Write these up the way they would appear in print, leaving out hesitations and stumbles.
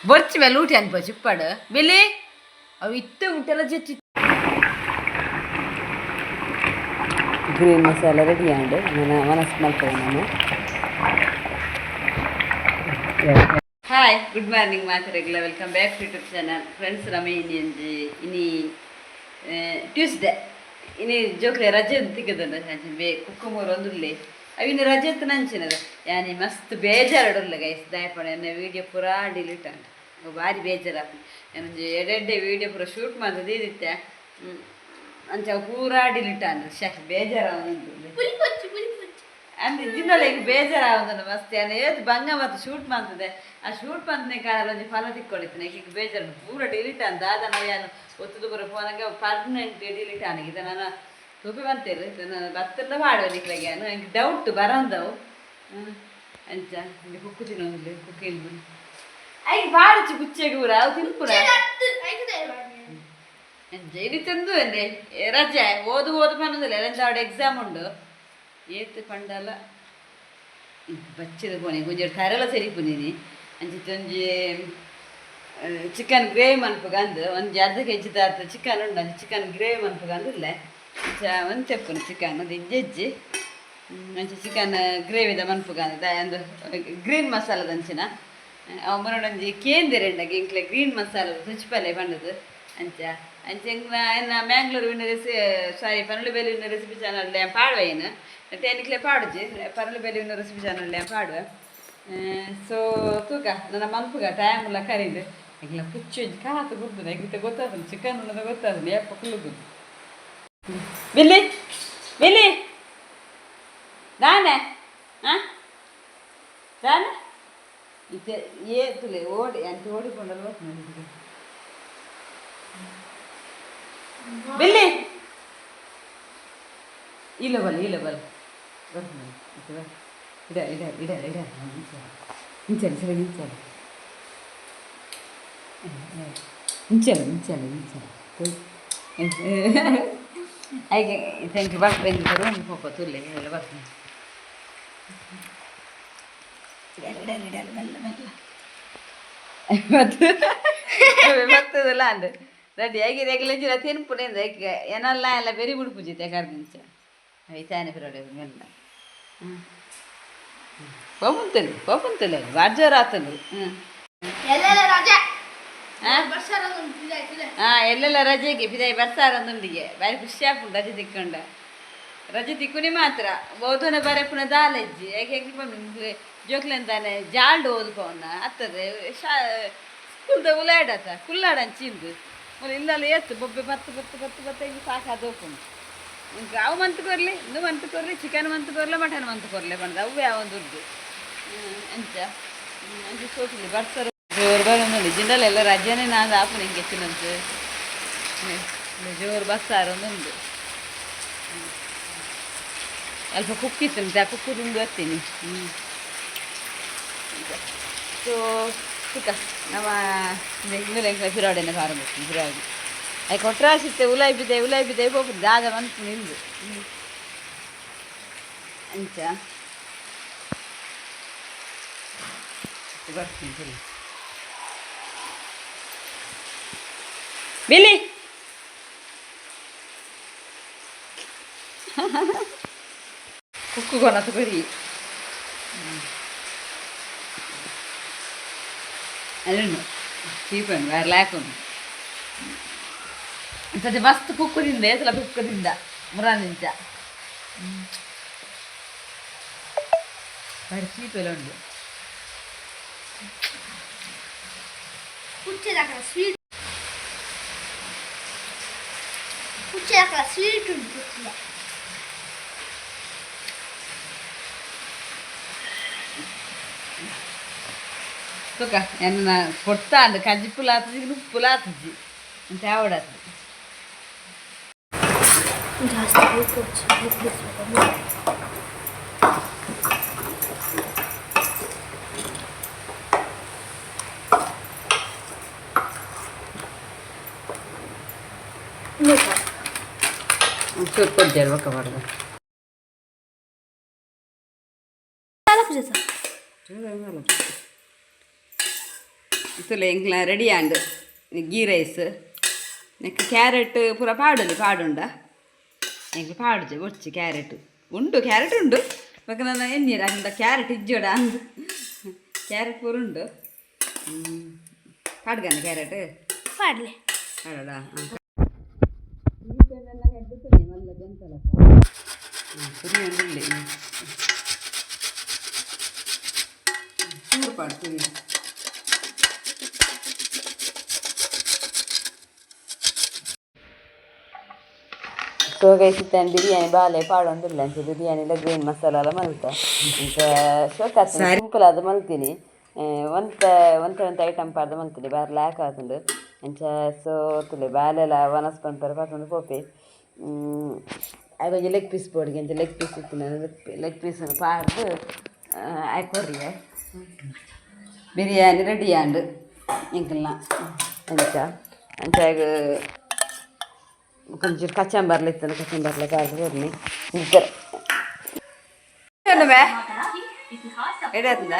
ಬೊರ್ಚಿ ಮೇಲೆ ಊಟ ಅನ್ಪ ಚಿಪ್ಪಾಡು ಬಿಲಿ ಅವು ಇತ್ತೆ ಮುಟ್ಟೆಲ್ಲ ಜೆತ್ತಿ. ಗ್ರೀನ್ ಮಸಾಲ ರೆಡಿ ಆಂಡ್ ನನ್ನ ಮನಸ್ಸು ಮಲ್ಪುವೆ ನಾನು. ಹಾಯ್, ಗುಡ್ ಮಾರ್ನಿಂಗ್ ಮಾತೆರೆಗ್ಲ. Welcome back to YouTube channel, friends. ನಮ ಇನಿ ಒಂಜಿ ಇನಿ ಟ್ಯೂಸ್ಡೇ. ಇನಿ ಜೋಕ್ಲೆ ರಜೆ ಅಂತ ತಿಕ್ಕದಂಡ ಬೇ ಕುಕ್ಕುಮೂರು ಒಂದುಲ್ಲೆ. ಅವಿನ ರಜೆ ಇತ್ತು ನಂಚಿನದ ಯಾನಿ ಮಸ್ತ್ ಬೇಜಾರುಡುಲ್ಲ ಗೈಸ್. ದಾಯಪಣ ಎನ್ನ ವೀಡಿಯೋ ಪೂರಾ ಡಿಲೀಟ್ ಆಂಡ್. ಅವು ಭಾರಿ ಬೇಜಾರಾಪುಂಡು. ಯಾನೊಂಜಿ ಎಡ್ಡೆಡ್ಡೆ ವೀಡಿಯೋ ಪೂರ ಶೂಟ್ ಮಲ್ತ್ ದೀದಿತ್ತೆ. ಅಂಚ ಅವು ಪೂರಾ ಡಿಲೀಟ್ ಆಂಡ್. ಶೇ, ಬೇಜಾರಾವೊಂದುಂಡು. ಅಂದ್ ಜಿನ್ನಲ ಈಗ ಬೇಜಾರಾವೊಂದುಂಡು ಮಸ್ತ್. ಯಾನ್ ಏತ್ ಬಂಗ ಮತ್ತು ಶೂಟ್ ಮಲ್ತದೆ. ಆ ಶೂಟ್ ಮಲ್ತನೆ ಕಾಲ ಒಂಜಿ ಫಲ ತಿಕ್ಕೊಳಿತ್ತಿನ ಈಗ ಬೇಜಾರು. ಪೂರ ಡಿಲೀಟ್ ಆಂಡ್. ದಾದ ಯಾನ್ ಒತ್ತುದು ಪೂರ ಪೋನಗ ಪರ್ಮನೆಂಟ್ ಡಿಲೀಟ್ ಆಂಡ್. ಇತ್ತೆ ನನ ತೂಪೆ ಬಂತೇರು ಬತ್ತಲ್ಲ ಪಾಡುವೆ ನಿಕ್ಲೆಗ್. ಯಾನ್ ಎಂಕ್ ಡೌಟ್ ಬರಂದವು. ಅಂಚ ಇಂಚ ಕುಕ್ಕು ತಿನ್ನೊಂದುಲ್ಲೆ. ಕುಕ್ಕು ಇಲ್ಲು ಐಕ್ ಪಾಡುಚಿ ಪುಚ್ಚೆಗ್ ಪೂರ ಅವು ತಿನ್ಪುನ. ಅಂಚ ಇನಿ ತಿಂದು ಎಂದೆ ರಜೆ. ಓದು ಓದು ಪನ್ನೊಂದಿಲ್ಲ. ಎಂತ ಎಕ್ಸಾಮ್ ಉಂಡು. ಏತ್ ಪಂಡಲ ಬಚ್ಚಿದ ಪೋನೆ ಒಂಜಿ ತರೆಲ ಸೆರಿಪುನಿನಿ. ಅಂಚಿತ್ತ ಒಂಜಿ ಚಿಕನ್ ಗ್ರೇವಿ ಮನ್ಪುಗ ಅಂದ್. ಒಂಜಿ ಅರ್ಧ ಕೆಜಿ ದಾತ್ ಚಿಕನ್ ಉಂಡು. ಅಂಚ ಚಿಕನ್ ಗ್ರೇವಿ ಮನ್ಪುಗ ಅಂದ್ ಅಂಚ ಒಂತೆಪ್ಪುನು ಚಿಕನ್ ಅದು ಇಜ್ಜೆಜ್ಜಿ. ಅಂಚ ಚಿಕನ್ ಗ್ರೇವಿದ ಮನ್ಪುಗ ಅಂದ್ ಅಂದ್ ಗ್ರೀನ್ ಮಸಾಲದಂಚಿನ ಅವು ಮುರಡೊಂಜಿ ಕೇಂದಿರೆಂಡಗೆ ಎಂಕ್ಲೆ ಗ್ರೀನ್ ಮಸಾಲ ತುಚ್ಪಲೆ ಪಂಡದು. ಅಂಚ ಅಂಚ ಎಂಕ್ಲ ಎನ್ನ ಮ್ಯಾಂಗ್ಳೂರು ವಿನ್ನ ರೆಸಿ ಸಾರಿ ಪನಲು ವಿನ್ನ ರೆಸಿಪಿ ಚಾನಲ್ ಪಾಡುವೆ. ಟೆನಿಕ್ಲೆ ಪಾಡುಜಿ. ಪನಲು ಬೆಲೆ ವಿನ್ನ ರೆಸಿಪಿ ಚಾನಲ್ ಪಾಡುವೆ. ಸೊ ತೂಕ ನನ್ನ ಮನ್ಪುಗ ಟೈಮ್ ಎಲ್ಲ ಕರೀದು. ಎಂಕ್ಲ ಪುಚ್ಚು ಒಂಜಿ ಕಾತು ಕುರ್ದು. ಎಂಕ್ ಗೊತ್ತಾತುಂಡು ಚಿಕನ್ ಉಂಡು ಗೊತ್ತಾತುಂಡು. ಏಪ ಕುಲ್ಲುದು. ಬಿಲ್ಲಿ, ಬಿಲ್ಲಿ, ದಾನೆ? ಹಾಂ, ದಾನೆ ಇತ್ತೆ ಏತುಲೆ ಓಡಿ ಅಂಚ ಓಡಿಕೊಂಡಲ್ಲ ಬರ್ತದೆ. ಬಿಲ್ಲಿ, ಇಲ್ಲ ಬಲ್ಲ, ಇಲ್ಲ ಬಲ್ಲ, ಬರ್ತದೆ. ಇತ್ತೆ ಬಾ. ಇಡ ಇಡ ಇಡ ಇಡ. ಇಂಚಲ ಸರಿ, ಇಂಚಲ ಇಂಚಲ ಇಂಚಲ ಇಂಚಲ. ಐಗೆ thank you. ಬರ್ತದೆ. ರೂಮ್ ಪೋಪ ತುಲ್ಲೆ ಎಲ್ಲ ಬರ್ತದೆ. ಇಡಲ್ ಇಡಲ್ ಇಡಲ್, ಮೆಲ್ಲ ಮೆಲ್ಲ. ಮತ್ತು ಬರ್ತದಲ್ಲ ಅಂದ್ ರೆಡಿ ಆಗಿ ರೆಗ್ಯುಲರ್ ತಿನ್ಪುನೆ ಏನಲ್ಲ ಎಲ್ಲ ಬೆರಿ ಬಿಡ್ಪುಜಿತೆ ಕರ್ದಿಂಚ ಐತಾನೆ ಬಿರೋಡೆ ಮೆಲ್ಲ. ಪೋಪುಂತಲು ಪೋಪುಂತಲು ಬಾರ್ ಜೋರ ಆತಂದು. ಹ್ಞೂ. ಎಲ್ಲೆಲ್ಲ ರಜೆ. ಹಾಂ. ಬರ್ಸಾರ. ಹಾಂ, ಎಲ್ಲೆಲ್ಲ ರಜೆಗೆ ಪಿದಾಯಿ ಬರ್ಸಾರಂದುಂಡಿಗೆ ಬಾರಿ ಖುಷಿ ಆಪುಂಡು ರಜೆ ತಿಕ್ಕೊಂಡ. ರಜೆ ತಿಕ್ಕುನಿ ಮಾತ್ರ ಓದೋನ ಬರೆಪುನ ದಾಲೆಜ್ಜಿ. ಯಾಕೆ ಹೆಂಗೆ ಪಂಡ ಜೋಕ್ಲೆಂತಾನೆ ಜಾಲ್ಡ್ ಓದುಪವನ್ನ ಅತ್ತದೆ. ಶಾ ಸ್ಕೂಲ್ದ ಉಲಾಡತ ಕುಲ್ಲಾಡಂಚಿಂದು ಮೂಲು ಇಲ್ಲಲ್ಲ. ಏತ್ತು ಬೊಬ್ಬೆ ಬತ್ತು ಬತ್ತು ಬತ್ತು ಬತ್ತು ಹಿಂಗೆ ಸಾಕಾದ ಹೋಪುಂಡು. ಇಂಕ ಅವು ಮಂತ್ ಕೊರ್ಲಿ, ಇಂದು ಮಂತ್ ಕೊರ್ಲಿ, ಚಿಕನ್ ಮಂತ್ ಕೊರ್ಲೆ, ಮಟನ್ ಮಂತ್ ಕೊರ್ಲೆ ಪಂಡ್ದು ಅವೇ ಅವನ್ ದುಡ್ಡು. ಅಂಚ ಅಂಚ ಸೋತುಲಿ ಬರ್ಸರ ಜೋರು ಬರೋದು. ಜಿಂಡಲ್ ಎಲ್ಲ ರಜೆನೇ ನಾನು ಆಪುನ ಹಿಂಗೆ ಹೆಚ್ಚಿನಂತು ಜೋರು ಬಸ್ಸಾರು ಒಂದೊಂದು ಅಲ್ಪ ಕುಕ್ಕಿತ್ತು. ಆ ಕುಕ್ಕು ತಿಂದು ಬರ್ತೀನಿ. ಹ್ಞೂ, ಸೊ ಸುಖ ನಮ್ಮ ಇಂದು ಫಿರಾಡೆನ ಫಾರಂ ಫಿರಾಡಿ I ಕೊಟ್ರಾಸಿತ್ತೆ. ಉಲಾಯಿ ಬಿದ್ದೆ, ಉಲಾಯಿ ಬಿದ್ದೆ ಪೋಪುಂಡು. ದಾದ ಮನ್ಪು ನಿಂದು? ಅಂಚ ಬರ್ತೀನಿ ಸರಿ. ಬಿಲಿ ಕುಕ್ಕು ಕೊನತು ಕೊರಿ ಅಲ್ಲುಂಡು ಚೀಪನ್ನು ಬೇರೆ ಲ್ಯಾಕುಂಡು. ಸದ್ಯ ಮಸ್ತ್ ಕುಕ್ಕು ತಿಂದೆ. ಏತಲ ಕುಕ್ಕು ತಿಂದ ಮುರಾನಿಂಚ. ಬಾರಿ ಚೀಪ್ ಎಲ್ಲ ಉಂಟು. ಸ್ವೀಟ್ ಪುಚ್ಚದ ಸ್ವೀಟ್ ಉಂಟು ಪುಚ್ಚದ. ತೂಕ ಎನ್ನ ಕೊಡ್ತಾ ಅಂದ್ ಕಜ್ಜಿಪುಲ ಆತಜಿ, ಉಪ್ಪುಲ ಆತಜಿ ಅಂತ ಆವಡಾತದೆ. ಜಾಸ್ತಿ ಬೇಕು. ಒಂಚೂರು ಕೊಡ್ತೇವೆ ಬೊಕ್ಕ ಪಾಡ್ದು. ಇತ್ತುಲೆ ಎಂಕ್ಲ ರೆಡಿ ಆಂಡ್ ಗೀ ರೈಸ್. ನೆಕ್ ಕ್ಯಾರೆಟ್ ಪೂರ ಪಾಡೊಲಿ, ಪಾಡುಂಡ ಎಂಕ್ ಪಾಡುಜೆ ಬೊಡ್ಚಿ. ಕ್ಯಾರೆಟ್ ಉಂಡು, ಕ್ಯಾರೆಟ್ ಉಂಡು. ಬೊಕ ನನ್ನ ಎಣ್ಣೀರು ಅಂದ ಕ್ಯಾರೆಟ್ ಇಜ್ಜೋಡ ಅಂದ್. ಕ್ಯಾರೆಟ್ ಪೂರ ಉಂಡು. ಪಾಡ್ಗನ ಕ್ಯಾರೆಟ್? ಪಾಡ್ಲೆ. ಪಾಡೋಡ? ಮಲ್ಲ ಜಂತಲಪ್ಪ ತುರಿ. ಚೂರು ಪಾಡು ತುರಿ. ಸೊ ಗೈಸ್, ಇತ್ತೆ ಬಿರಿಯಾನಿ ಬಾಲೆ ಪಾಡೊಂದುಲ್ಲ. ಅಂಚ ಬಿರಿಯಾನಿಲ ಗ್ರೀನ್ ಮಸಾಲ ಮಲ್ತ. ಇಂಚ ಶೋಕ್ ಸಿಂಪಲ್ ಆದ್ ಮಲ್ತೀನಿ. ಒಂತೆ ಒಂತೆ ಒಂತೆ ಐಟಮ್ ಪಾಡ್ದು ಮಲ್ತೀನಿ, ಬಾರಿ ಲ್ಯಾಕ್ ಆತುಂಡು ಅಂಚ. ಸೊ ತೂಲೆ, ಬಾಲೆಲ ವನಸ್ ಪನ್ಪೆರೆ ಪತ್ತೊಂದು ಪೋಪೆ. ಆಯ್ ಲೆಗ್ ಪೀಸ್ ಬೋಡಿಗೆ ಅಂಚ ಲೆಗ್ ಪೀಸ್ ಇತ್ತಿನ ಲೆಗ್ ಪೀಸ್ ಪಾಡ್ದು ಆಯ್ ಕೊರ್ಯೆ. ಬಿರಿಯಾನಿ ರೆಡಿ ಆಂಡ್ ಎಂಕಲ್ನ. ಅಂಚ ಅಂಚ ಆಯ್ಗ್ ಒಂಚೂರು ಕಚಂಬರ್ಲ ಇತ್ತಂದ್ರೆ ಕಚಂಬರ್ಲ ಪಾಡ್ದು ಕೊರ್ನಿ. ಇಂಚ ರೆಡಿ ಆತದ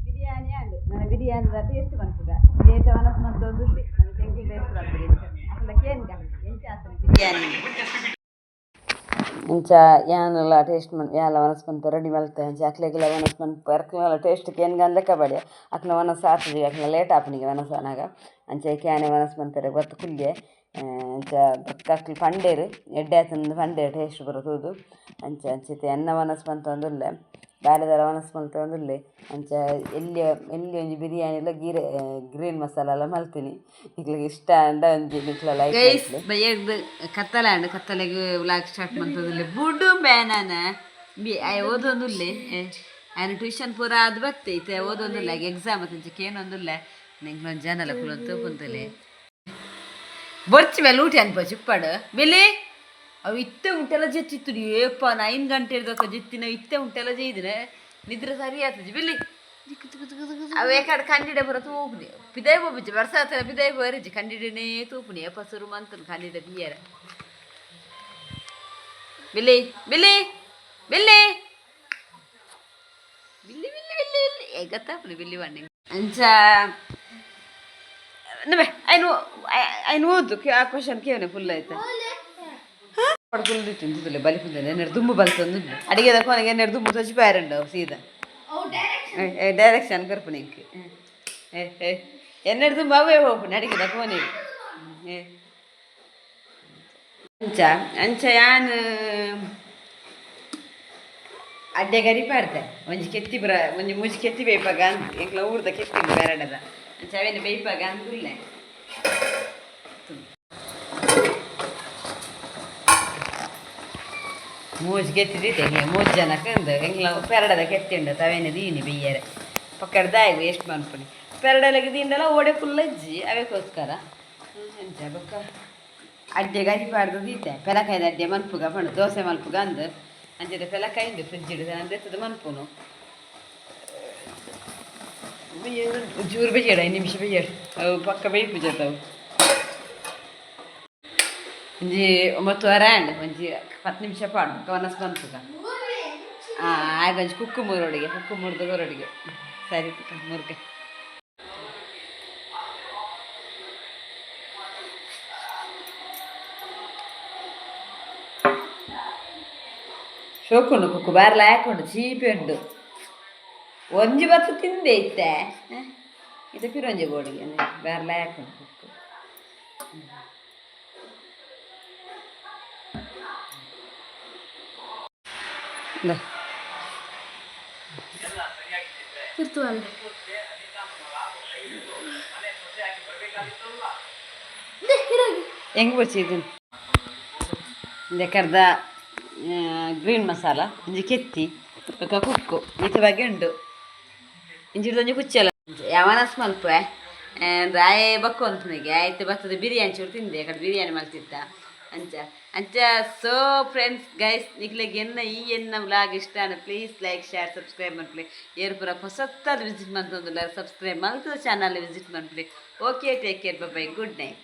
ಬಿರಿಯಾನಿ ಆಂಡ್. ನನ್ನ ಬಿರಿಯಾನಿ ಟೇಸ್ಟ್ ಮನ್ಪುಗ ಬೇತೆ ವನಸ್ ಮಲ್ತೊಂದು ನನ್ನ ತೆಂಗಿ ಟೇಸ್ಟ್ ಮಲ್ಪುಗ ಅಸಲ ಕೇನ್ಗ ಎಂಚ ಆತನ ಬಿರಿಯಾನಿ. ಇಂಚ ಯಾನೆಲ್ಲ ಟೇಸ್ಟ್ ಮನ್ ಯಾನ್ಲ ವನಸ್ ಮನ್ಪೆ ರೆಡಿ ಮಲ್ತೆ. ಅಂಚ ಅಕ್ಲೆಗೆಲ್ಲ ವನಸ್ ಮನ್ಪೆ ಅಕ್ಲೆಗೆಲ್ಲ ಟೇಸ್ಟ್ ಕೇನ್ಗಂದ್ ಲೆಕ್ಕ ಬಡಿಯ. ಅಕ್ಲ ವನಸ್ ಆತುಜಿ, ಅಕ್ಲ ಲೇಟ್ ಆಪುನಿಗೆ ವನಸ್ ಆನಗ. ಅಂಚ ಐಕ್ ಯಾನೆ ವನಸ್ ಮನ್ಪೆರೆ ಬತ್ತ್ ಕುಲ್ಯೆ. ಅಂಚ ಬೊಕ್ಕ ಅಕ್ಲು ಪಂಡೇರು, ಎಡ್ಡೆ ಆತುಂದು ಪಂಡೇರು ಟೇಸ್ಟ್ ಪೂರ ತೂದು. ಅಂಚ ಅಂಚಿತ್ತೆ ಎನ್ನ ವನಸ್ ಮಲ್ತೊಂದುಲ್ಲೆ, ಬಾಲೆದಲ ವನಸ್ ಮಲ್ತೊಂದುಲ್ಲೆ. ಅಂಚ ಎಲ್ಯ ಎಲ್ಯ ಒಂಜಿ ಬಿರಿಯಾನಿಲ ಗೀ ಗ್ರೀನ್ ಮಸಾಲೆಲ ಮಲ್ತಿನಿ. ನಿಕ್ಲೆಗ್ ಇಷ್ಟ ಆಂಡ ಒಂಜಿ ನಿಕ್ಲ ಲೈಕ್ ಗೈಸ್, ಮಲ್ಪುಲೆ. ಬಯ್ಯಗ್ದು ಕತ್ತಲೆ ಆಂಡ್. ಕತ್ತಲೆಗ್ ವ್ಲಾಗ್ ಸ್ಟಾರ್ಟ್ ಮಲ್ತೊಂದುಲ್ಲೆ. ಬುಡು ಬೇನಾನ ಬಿ ಆಯ್ ಓದೊಂದುಲ್ಲೆ. ಆಯ್ನ ಟ್ಯೂಷನ್ ಪೂರ ಅದು ಬತ್ತೆ. ಇತ್ತೆ ಓದೊಂದುಲ್ಲೆ. ಎಕ್ಸಾಮ್ ಅಂಚ ಕೇನೊಂದುಲ್ಲೆ. ನಿಂಕ್ಲೊಂದು ಜನಲ ಕುಲೊಂದು ತೂಪುಂತುಲೆ. ಬೊರ್ಚಿ ಮೇಲೆ ಊಟ ಅನ್ಪ ಚಿಪ್ಪಾಡು ಬೆಲೆ. ಅವು ಇತ್ತೆ ಉಂಟೆಲ್ಲ ಜೆತ್ತಿತ್ತು. ಏಪ್ಪ, 9 ಗಂಟೆ ಹಿಡ್ದಕ್ಕ ಜೆತ್ತಿನ, ಇತ್ತೆ ಉಂಟೆಲ್ಲ ಜೈದಿನ. ನಿದ್ರೆ ಸರಿ ಆಗ್ತದೆ ಬಿಲ್ಲಿ. ಅವು ಏಕಡೆ ಕಂಡಿಡೆ ಪೂರ ತೂಪುನಿ. ಪಿದಾಯಿ ಪೋಪುಜಿ ಬರ್ಸಾತನ, ಪಿದಾಯಿ ಪೋರಿಜಿ, ಕಂಡಿಡೆನೇ ತೂಪುನಿ. ಏಪ ಸುರು ಮಂತನು ಕಂಡಿಡೆ ಬಿಯರ. ಬಿಲ್ಲಿ ಬಿಲ್ಲಿ ಬಿಲ್ಲಿ ಬಿಲ್ಲಿ ಬಿಲ್ಲಿ ಬಿಲ್ಲಿ ಬಿಲ್ಲಿ ಎಗತ್ತಾಪುನಿ ಬಿಲ್ಲಿ ಬಣ್ಣಿ. ಅಂಚ ನಮೆ ಐನು ಐನು ಓದು. ಆ ಕ್ವಶನ್ ಕೇವನೆ ಫುಲ್ ಆಯ್ತಾ? ಪಡ್ಕೊಲ್ದಿತ್ತು ಇಂತುಲೆ ಬಲಿ ಪುಂದಲೆ ಎನ್ನೆರ್ ದುಂಬು ಬಲ್ತೊಂದು ಅಡಿಗೆದ ಕೊನೆಗೆ ಎನ್ನೆರ್ ದುಂಬು ತೊಜಿ ಪ್ಯಾರಂಡು ಸೀದಾ. ಅವು ಡೈರೆಕ್ಷನ್. Direction ಕೊರ್ಪುನಿ ink. ಏ ಏ ಎನ್ನೆರ್ ದುಂಬು ಅವೇ ಹೋಪುನಿ ಅಡಿಗೆದ ಕೋನೆಗೆ. ಏ ಅಂಚ ಅಂಚ ಯಾನ್ ಅಡ್ಡೆ ಗರಿ ಪಾಡ್ದೆ. ಒಂಜಿ ಕೆತ್ತಿ ಬರ, ಒಂಜಿ ಮೂಜಿ ಕೆತ್ತಿ ಬೇಯ್ಪಾಗ ಅಂದ್. ಎಂಕ್ಲ ಊರ್ದ ಕೆತ್ತಿ ಉಂಡು ಬೇರಡದ. ಅಂಚ ಅವೇನು ಬೇಯ್ಪಾಗ ಅಂದುಲ್ಲೆ. ಮೂಜಿ ಕೆತ್ತಿ ದೀತೆ ಎಂಕ್ಲೆ ಮೂಜಿ ಜನಕ್ಕೆ ಅಂದ್. ಎಂಕ್ಲ ಪೆರಡದ ಕೆತ್ತಿ ಉಂಡು, ತವೇನೆ ದೀನಿ ಬೆಯ್ಯರೆ. ಪಕ್ಕಡ ದಾಯಗ್ ವೇಸ್ಟ್ ಮನ್ಪುನಿ? ಪೆರಡಲಗೆ ದಿಂಡಲ ಓಡೆ ಫುಲ್ ಅಜ್ಜಿ ಅವೆಕೋಸ್ಕರ. ಅಂಚ ಬೊಕ್ಕ ಅಡ್ಡೆ ಗರಿ ಪಾಡ್ದು ದೀತೆ. ಪೆಲಕಾಯ್ದ ಅಡ್ಡೆ ಮನ್ಪುಗ ಪಂಡು, ದೋಸೆ ಮನ್ಪುಗ ಅಂದ್. ಅಂಚನೆ ಪೆಲಕಾಯಿ ಉಂಡು ಫ್ರಿಜ್ ಇಡು ದೆತ್ತದ ಮನ್ಪುನು. ಚೂರು ಬೇಯ್ಯಡ, 5 ನಿಮಿಷ ಬೇಯ್ಯಡ. ಅವು ಪಕ್ಕ ಬೇಯ್ಪು ಜೊತವು. ಒಂಜಿ 9:30 ಆಂಡ್. ಒಂಜಿ 10 ನಿಮಿಷ ಪಾಡು, ಬೊಕ್ಕ ವನಸ್ ಮನ್ಪುಗ. ಆಗ ಒಂಜಿ ಕುಕ್ಕು ಮೂರೊಡಿಗೆ, ಕುಕ್ಕು ಮುರ್ದು ಕೊರೊಡಿಗೆ. ಸರಿ ಮುರ್ಗ. ಶೋಕುಂಡು ಕುಕ್ಕು, ಬಾರ್ಲ ಹಾಕೊಂಡು ಚೀಪೆ ಉಂಡು. ಒಂಜಿ ಬತ್ತು ತಿಂದೆ ಇತ್ತೆ. ಇದು ಪಿರೊಂಜಿ ಬೋಡಿಗೆ ಬಾರ್ಲ ಹಾಕೊಂಡು ಕುಕ್ಕು. ಇಂದ. ಇರ್ತವಲ್ಲ. ಹೆಂಗೆ ಬೊಚ್ಚಿ ಇದು ಕರ್ದ ಗ್ರೀನ್ ಮಸಾಲ, ಒಂಜಿ ಕೆತ್ತಿ, ಬೊಕ್ಕ ಕುಕ್ಕು, ಈತ ಬಗ್ಗೆ ಉಂಡು. ಇಂಚಿಡ್ದು ಒಂಜಿ ಕುಚ್ಚಲ ಯಾವನಸ್ ಮಲ್ಪೆ ಆಯೆ ಬೊಕ್ಕ ಅನ್ಪುನಿಗೆ ಆಯ್ತು. ಬತ್ತದ ಬಿರಿಯಾನಿ ಚೂರು ತಿಂದೆ, ಕಡೆ ಬಿರಿಯಾನಿ ಮಲ್ತಿತ್ತ. ಅಂಚ ಅಂಚ. ಸೊ ಫ್ರೆಂಡ್ಸ್, ಗೈಸ್, ನಿಕ್ಲೆಗ್ ಎನ್ನ ಈ ಎನ್ನ ವ್ಲಾಗ್ ಇಷ್ಟ ಪ್ಲೀಸ್ ಲೈಕ್, ಶೇರ್, ಸಬ್ಸ್ಕ್ರೈಬ್ ಮಲ್ಪುಲೆ. ಏರ್ ಪೂರ ಪೊಸತ್ತಾದ್ ವಿಸಿಟ್ ಮಲ್ತೊಂದುಲ್ಲೆರ್, ಸಬ್ಸ್ಕ್ರೈಬ್ ಮಲ್ತದ ಚಾನಲ್ ವಿಸಿಟ್ ಮಲ್ಪುಲೆ. Okay, take care, bye, good night.